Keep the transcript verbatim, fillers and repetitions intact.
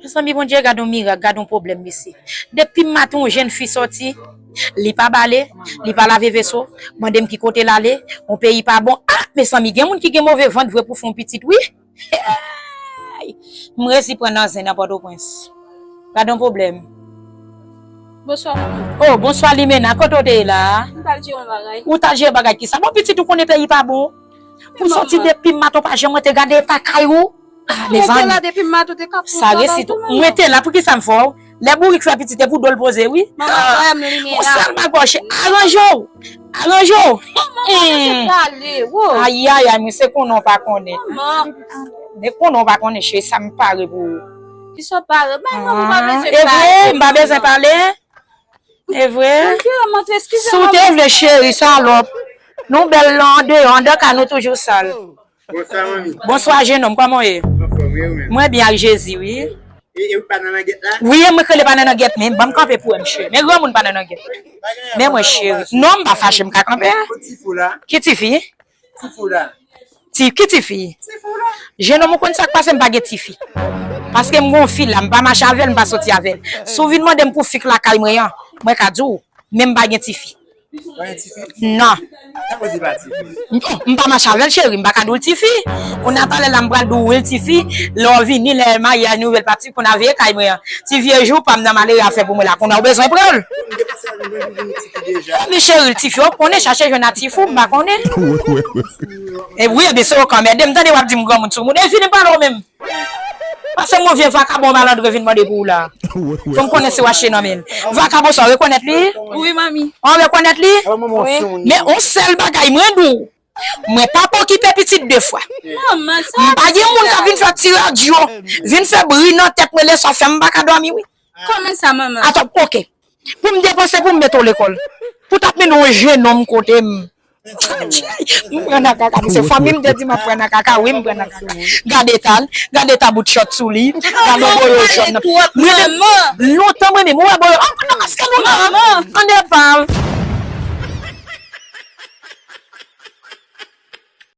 Mezanmi, Bondye, gad yon mirak, gad yon pwoblèm, mesye. Depi maten, yon jèn fi sòti, li pa bale, li pa lave veso, mande m ki kote l ale, yon peyi pa bon. Ah, mezanmi, gen moun ki gen move vant vre pou fè yon pitit, wi. Hey! M resi pran nan zen nan Pòtoprens. Gad yon pwoblèm. Bonswa, manman. Oh, bonswa, Limena. Kote w te ye la? M t al jere yon bagay. Ou t al jere bagay ki sa? Bon, pitit, ou konnen peyi pa bon. Ou sòti depi maten, ou pa janm rete gade eta kay ou. Ah, mezanmi. Mwen te la depi maten, ou te ka fè yon travay tou, manman. Mwen te la, pou ki sa m fè w? Lè bourik fè pitit, e pou do l poze, wi. Manman, wè m Limena. Yon sèl bagay, cheri. Aranje w. Aranje w. Manman, pa bezwen pale, wo. Ayayay, mwen se konnen w pa konnen. Manman. Se konnen w pa konnen, cheri, sa m pare pou ou. Ki sa w pare? Bay manman, pa bezwen pale. Ah, e vre, m pa bezwen pale. E vre? Bondye, montre, eskize mwen. Si w te vle, cheri, salòp. Nou bèl lan andeyò, anndan kay nou toujou sal. Bonswa, manmi. Bonswa, jenòm, kòman w ye? Anfòm, wi, ou menm? Mwen byen ak Jezi, wi. E, e ou pa nan langèt la? Wi, e mwen k rele pa nan langèt, men ban m kanpe pou wè, mesye. Men granmoun pa nan langèt. Men mwen, cheri. Non, m pa fache, m ka kanpe. Kot tifi w la? Ki tifi? Tifi w la. Ti, ki tifi? Tifi w la. Jenòm, ou konn sa k pase, m pa gen tifi. Paske m gon fi la, m pa mache avè l, m pa soti avè l. Si w vin mande m pou fi k lakay mwen an, mwen ka di w, men m pa gen tifi. Pa gen tifi? Non. Sa vle di pa tifi? M, oh, m pa mache avè l, cheri, m pa ka di w l tifi. Kounye a talè la, m pral di w wi l tifi. Lè w vini, lè maryaj nouvèl pati, kounye a veye kay mwen an. Ti vye jou pa m nan malere a fè pou mwen la. Kounye a w bezwen pran l. M te panse a vin vin tifi deja. Men cheri, l tifi, w konnen, chache jwenn a tifi w, m pa konnen. E wi, ebyen se w k anmède m, tande w ap di m granmoun sou moun. E vini m pale w menm. Pase m yon vye vakabon malandren vin mande pou ou la. Fò m konnen si w achte nan men l. Vakabon sa, w rekonèt li? Wi, manmi. An rekonèt li? Wi. Men yon sèl bagay, mwen di w, mwen p ap okipe pitit de fwa. Manman, sa. M pa gen moun k ap vin fè ti radyo, vin fè bri nan tèt mwen, lè sa fè m pa ka dòmi, wi. Kòman sa, manman? Atò, oke. Pou m depanse, pou m mete w lekòl. Pou t ap mennen yon jenòm kote m. M pran nan kaka, misye. Fanmi m te di m ap pran nan kaka, wi, m pran nan kaka. Gade eta l, gade eta bout chòt sou li, gade yon boyo jòn nan. Mwen menm, lontan mwen menm, ou wè boyo, oh, mwen nan maske nou la. Tande pa.